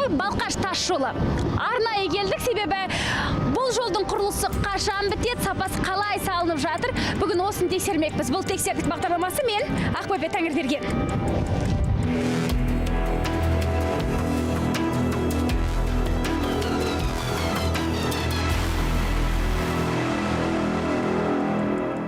Балқаш тас жолы. Арнайы келдік, себебі бұл жолдың құрылысы қашан бітеді, сапасы қалай салынып жатыр. Бүгін осыны тексермекпіз. Бұл тексердік бағдарламасы, мен Ақбөпе Тәңірберген.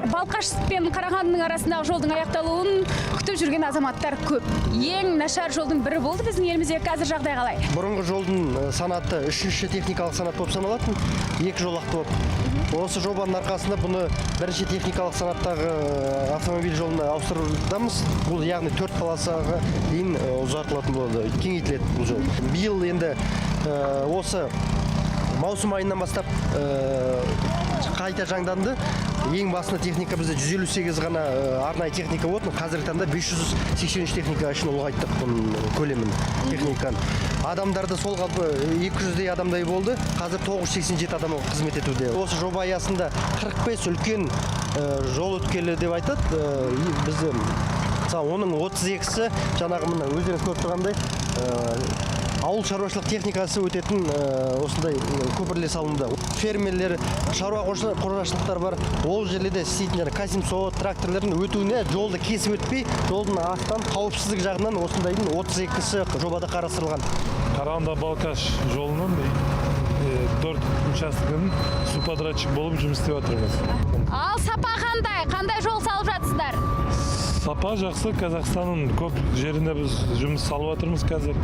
Балқаш пен Қарағандының арасындағы жолдың аяқталуын күтіп жүрген азаматтар көп. Ең нашар жолдың бірі болды біздің елімізде. Қазір жағдай қалай? Бұрынғы жолдың санаты үшінші техникалық санат болып саналатын, екі жолақты болып. Осы жобаның арқасында бұны бірінші техникалық санаттағы автомобиль жолына ауыстырудамыз. Бұл яғни 4 полосаға дейін ұзартылатын болады, кеңейтіледі бұл жол. Биыл енді осы маусым айынан бастап қайта жаңданды. Ең басында техника бізде 158 ғана арнайы техника болатын. Қазіргі таңда 583 техника үшін ұлғайттық бұның көлемін, техниканы. Адамдарды сол қалпы 200-дей адамдай болды. Қазір 987 адам қызмет етуде. Осы жоба аясында 45 үлкен жол өткелі деп айтады. Бізде мысалы оның 32-сі жаңағы мына өздеріңіз көріп тұрғандай ауыл шаруашылық техникасы өтетін осындай көпірлер салынды. Фермерлер, шаруа қожашылықтар бар. Ол жерлерде істейтін жаңағы К-700 тракторлардың өтуіне жолды кесіп өтпей, жолдың астынан қауіпсіздік жағынан осындайдың 32-сі жобада қарастырылған. Қарағанды Балқаш жолының 4 учаскесінің субподрядчик болып жұмыс істеп жатырмыз. Ал сапа қандай? Қандай жол салып жатсыздар? Сапа жақсы. Қазақстанның көп жерінде біз жұмыс салып жатырмыз қазір.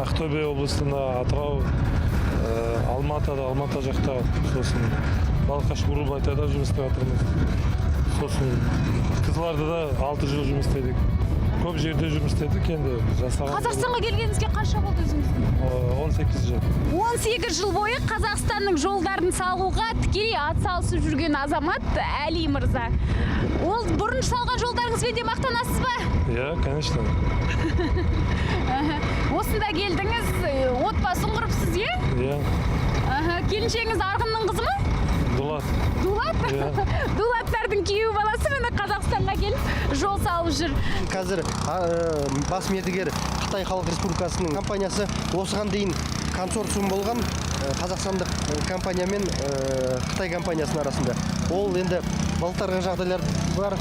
Ақтөбе облысында, Атырау, Алматыда, Алматы жақта, сосын Балқаш, Бурабайтада жұмыс істеп жатырмыз. Сосын Қызылордада 6 жыл жұмыс істедік. Көп жерде жұмыс істедік енді жасаған. Қазақстанға келгеніңізге қанша болды өзіңіздің? 18 жыл. 18 жыл бойы Қазақстанның жолдарын салуға тікелей атсалысып жүрген азамат Әли мырза. Ол бұрын салған жолдарыңызбен де мақтанасыз ба? Иә, конечно. Осында келдіңіз, отбасын құрыпсыз, иә? Иә. Келіншегіңіз Арғынның қызы ма? Дулат. Дулат? Иә. Дулаттардың күйеу баласы міне Қазақстанға келіп жол салып жүр. Қазір бас мердігер Қытай Халық Республикасының компаниясы. Осыған дейін консорциум болған қазақстандық компания мен Қытай компаниясының арасында. Ол енді былтырғы жағдайлар бар,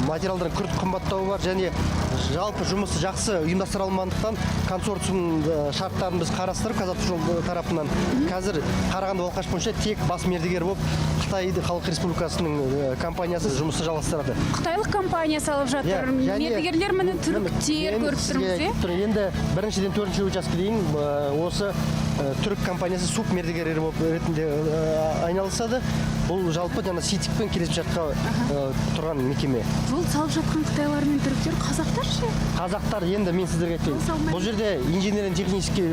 материалдардың күрт қымбаттауы бар және жалпы жұмысы жақсы ұйымдастыра алмағандықтан консорциум шарттарын біз қарастырып, Қазавтожол тарапынан қазір Қарағанды Балқаш бойынша тек бас мердігер болып Қытай Халық Республикасының компаниясы жұмысты жалғастырады. Қытайлық компания салып жатыр. Иә, және Мердігерлер міне түріктер мен көріп сізге тұрмыз, иә? айтып тұрмын. Енді біріншіден төртінші учаске дейін осы түрік компаниясы суб мердігері болып ретінде айналысады. Бұл жалпы жаңа СИТИКпен келісімшартқа тұрған мекеме. Жол салып жатқан қытайлар мен түріктер, қазақтар ше? Қазақтар енді мен сіздерге айтайын. Жол салмайды. Бұл жерде инженерно-технический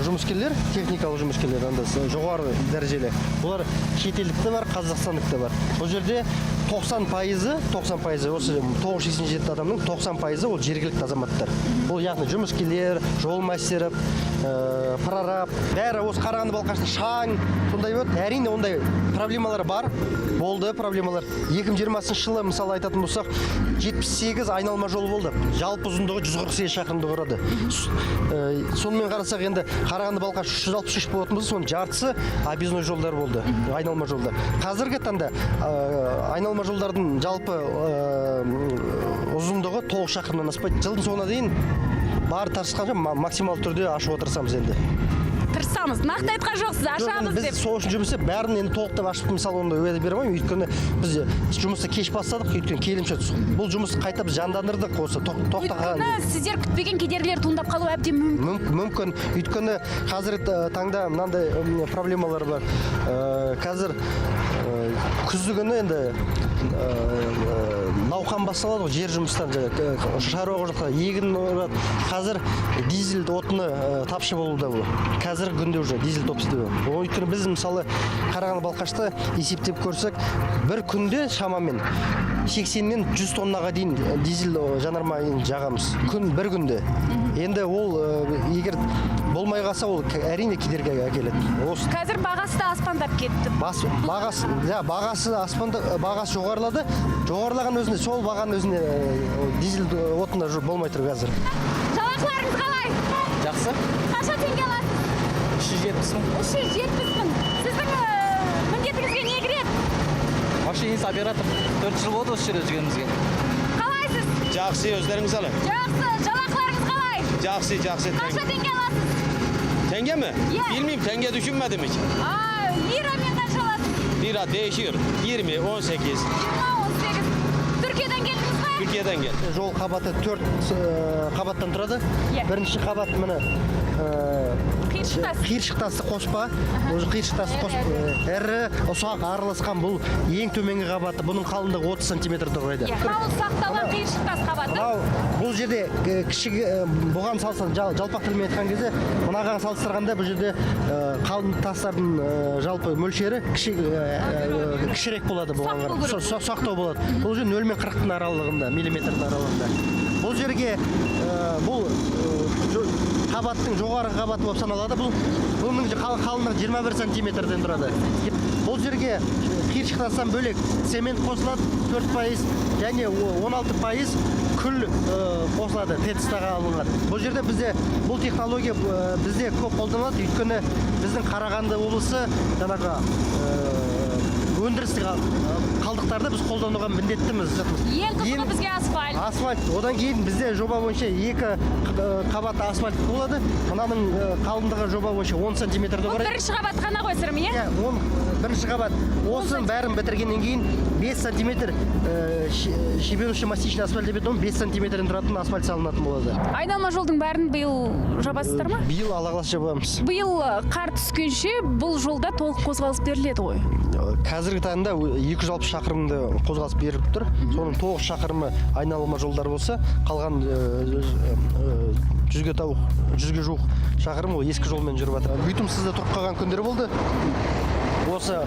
жұмыскерлер, техникалық жұмыскерлер анда жоғары дәрежелі. Бұлар шетелдік те бар, қазақстандық та бар. Бұл жерде 90% осы 987 адамның 90% ол жергілікті азаматтар. Бұл яғни жұмыскерлер, жол мастері, прораб, бәрі осы Қарағанды Балқашта шаң сондай болады. Әрине ондай проблемалар бар, болды проблемалар. 2020 жылы мысалы айтатын болсақ, 78 айналма жол болды. Жалпы ұзындығы 148 шақырымды құрады. Сонымен қарасақ енді Қарағанды Балқаш 363 болатын болса, соның жартысы объездной жолдар болды, айналма жолдар. Қазіргі таңда айналма жолдардың жалпы ұзындығы 9 шақырымнан аспайды. Жылдың соңына дейін бар тырысқанша максималды түрде ашуға тырысамыз енді. Тырысамыз. Нақты айтқан жоқсыз, Жоқ, енді ашамыз біз деп. сол үшін жұмыс істеп, бәрін енді толықтап ашып, мысалы онда уәде бере алмаймын. Өйткені біз жұмысты кеш бастадық, өйткені келімше бұл жұмысты қайта біз жандандырдық осы тоқтаған. Өйткені сіздер күтпеген кедергілер туындап қалуы әбден мүмкін. Мүмкін. Өйткені қазіргі таңда мынандай проблемалар бар. Қазір күзді күні енді науқан басталады ғой, жер жұмыстан, жаңағы шаруа қожалықтар егін орады. Қазір дизель отыны тапшы болуда бұл. Қазіргі күнде уже дизель тапшы. Өйткені біз мысалы Қарағанды Балқашта есептеп көрсек, бір күнде шамамен 80-нен 100 тоннаға дейін дизель жанармайын жағамыз. Күн бір күнде. Енді ол егер болмай қалса, ол әрине кедергі әкеледі. Осы Қазір бағасы да аспандап кетті. Бас, бағасы, ja, бағасы аспанда, бағасы жоғарылады. Жоғарылаған өзінде сол бағаның өзінде дизель отыны болмай тұр қазір. Жалақыларыңыз қалай? Жақсы. Қанша 370 мың. 370 мың. Сіздің міндетіңізге не кіреді? Машинист, оператор. 4 жыл болды осы жерде жүргенімізге. Қалайсыз? Жақсы, өздеріңіз қалай? Жақсы. Жалақыларыңыз қалай? Жақсы, жақсы. Қанша теңге аласыз? Теңге mi? Иә. Bilmiyorum, tenge düşünmedim hiç. А, лирамен қанша аласыз? Lira değişiyor. 20, 18. 20, 18. Түркиядан келдіңіз ба? Türkiye'den geldim. Жол қабаты төрт қабаттан тұрады. Иә. Бірінші қабат міне Қиыршық тас. Қиыршық тасты қоспа, уже қиыршық тасты қосып, ірі, ұсақ араласқан. Бұл ең төменгі қабаты, бұның қалыңдығы 30 сантиметрді құрайды. Иә, мынау ұсақталған қиыршық тас қабаты. Мынау бұл жерде кіші, бұған салыстырған, жалпақ тілмен айтқан кезде, мынаған салыстырғанда бұл жерде қалың тастардың жалпы мөлшері кішірек болады бұған Ұсақ болу қарағанда. Керек. Ұсақтау болады. Бұл жерде 0 мен 40-тың аралығында, миллиметрдің аралығында. Бұл жерге бұл қабаттың жоғарғы қабаты болып саналады. Бұл бұның қалыңдығы 21 сантиметрден тұрады. Бұл жерге қиыршық тастан бөлек цемент қосылады 4% және 16% күл қосылады, ТЭЦ-тағы алынған. Бұл жерде бізде бұл технология бізде көп қолданылады, өйткені біздің Қарағанды облысы жаңағы өндірістік қалдықтарды біз қолдануға міндеттіміз. Ең қызығы бізге асфальт. Асфальт. Одан кейін бізде жоба бойынша екі қабатты асфальт болады. Мынаның қалыңдығы жоба бойынша 10 сантиметрді Бұл құрайды. бірінші қабат қана ғой, Сырым, иә? Иә, он бірінші қабат. Осының бәрін бітіргеннен кейін 5 сантиметр щебеночно-мастичный асфальт деп 5 сантиметрден тұратын асфальт салынатын болады. Айналма жолдың бәрін биыл жабасыздар ма? Биыл, Алла қаласа, жабамыз. Биыл қар түскенше бұл жолда толық қозғалыс беріледі ғой? Қазіргі таңда 260 шақырымды қозғалыс беріліп тұр. Соның 9 шақырымы айналма жолдар болса, қалған 100-ге тауық 100-ге жуық шақырым ол ескі жолмен жүріп жатыр. Битумсыз да тұрып қалған күндер болды. Осы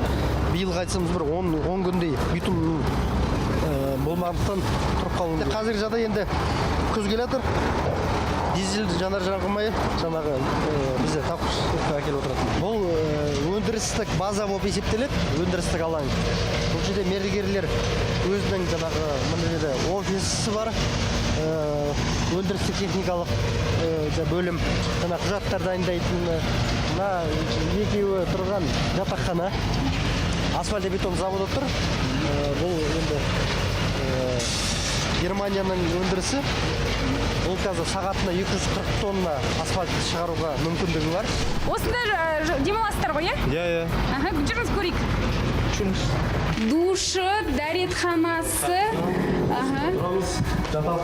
биылғы айтсамыз, бір 10 күндей битум болмағандықтан тұрып қалды. Қазіргі жағдай, енді күз келе жатыр, дизель жанар жағармайы жаңағы бізде тапшылыққа әкеліп отыратын. Бұл өндірістік база болып есептеледі, өндірістік алаң. Бұл жерде мердігерлер өзінің жаңағы мына жерде офисі бар, өндірістік техникалық бөлім, жаңа құжаттар дайындайтын. Мына екеуі тұрған жатақхана. Асфальт бетон заводы тұр. Бұл енді Германияның өндірісі. Бұл қазір сағатына 240 тонна асфальт шығаруға мүмкіндігі бар. Осында демаласыздар ғой, иә? Иә. Аха, жүріңіз, көрейік. Душы, дәретханасы, аха.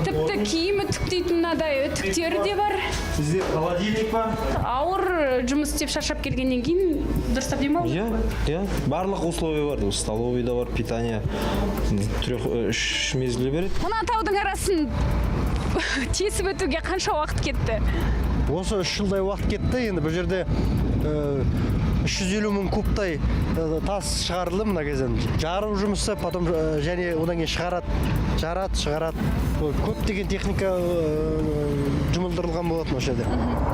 Тіпті киім үтіктейтін мынадай үтіктері де бар. Бізде холодильник бар. Ауыр жұмыс істеп шаршап келгеннен кейін дұрыстап демалу. Иә, барлық условия бар. Столовый да бар, питание трех, үш мезгіл береді. Мына таудың арасын тесіп өтуге қанша уақыт кетті? Осы 3 жылдай уақыт кетті. Енді бұл жерде 350 мың кубтай тас шығарылды мына кезден. Жару жұмысы, потом және одан кейін шығарады, жарады, шығарады. Ол көптеген техника жұмылдырылған болатын осы жерде.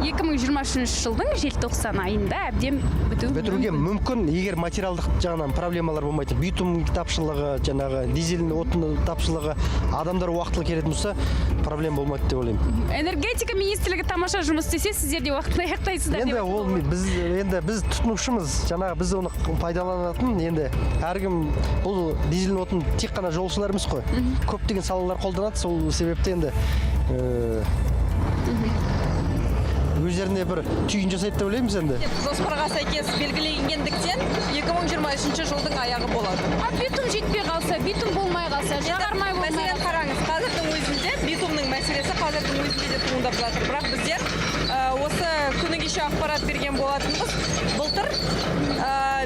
2023 жылдың желтоқсан айында әбден біту Бітіруге мүмкін, егер материалдық жағынан проблемалар болмайтын, битум тапшылығы, жаңағы дизель отыны тапшылығы, адамдар уақытылы келетін болса, проблема болмайды деп ойлаймын. Энергетика министрлігі тамаша жұмыс істесе, сіздер де уақытында аяқтайсыздар Енді деп. Ол біз, енді біз тұтынушымыз, жаңағы біз оны пайдаланатын. Енді әркім бұл дизель отын тек қана жолшылар емес қой, көптеген салалар қолданады. Сол себепті енді өздеріне бір түйін жасайды деп ойлаймыз енді. Жоспарға сәйкес белгіленгендіктен, 2023 жылдың аяғы болады. А битум жетпей қалса, битум болмай қалса, жағармай болмай Мәселен, қалса? қараңыз, қазірдің өзінде битумның мәселесі қазірдің өзінде де туындап жатыр. Бірақ біздер осы күні кеше ақпарат берген болатынбыз. Былтыр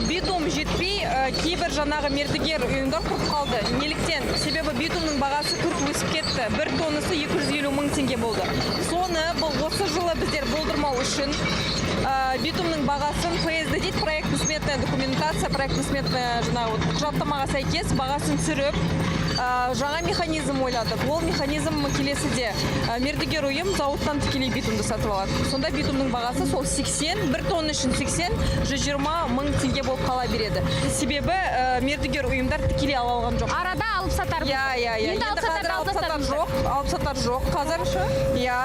битум жетпей, кейбір жаңағы мердігер ұйымдар құрып қалды. Неліктен? Себебі битумның бағасы күрт өсіп кетті. Бір тоннасы 250 мың теңге болды. Соны бұл осы жылы біздер болдырмау үшін битумның бағасын ПСД дейді, проектно-сметная документация, проектно-сметная жаңағы вот құжаттамаға сәйкес бағасын түсіріп, жаңа механизм ойладық. Ол механизм келесіде: мердігер ұйым зауыттан тікелей битумды сатып алады. Сонда битумның бағасы сол 80, бір тонна үшін 80, 120 мың теңге болып қала береді. Себебі мердігер ұйымдар тікелей ала алған жоқ. Арада Алып сатар. Иә, иә, иә. Енді алып сатар қазір алып алып сатар тастадыңыздар. жоқ, алып сатар жоқ қазір. Иә,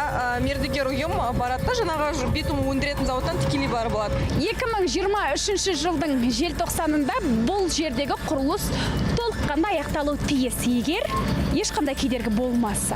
мердігер ұйым барады да, жаңағы битум өндіретін зауыттан тікелей барып алады. 2023 жылдың желтоқсанында бұл жердегі құрылыс толыққанды аяқталуы тиіс, егер ешқандай кедергі болмаса.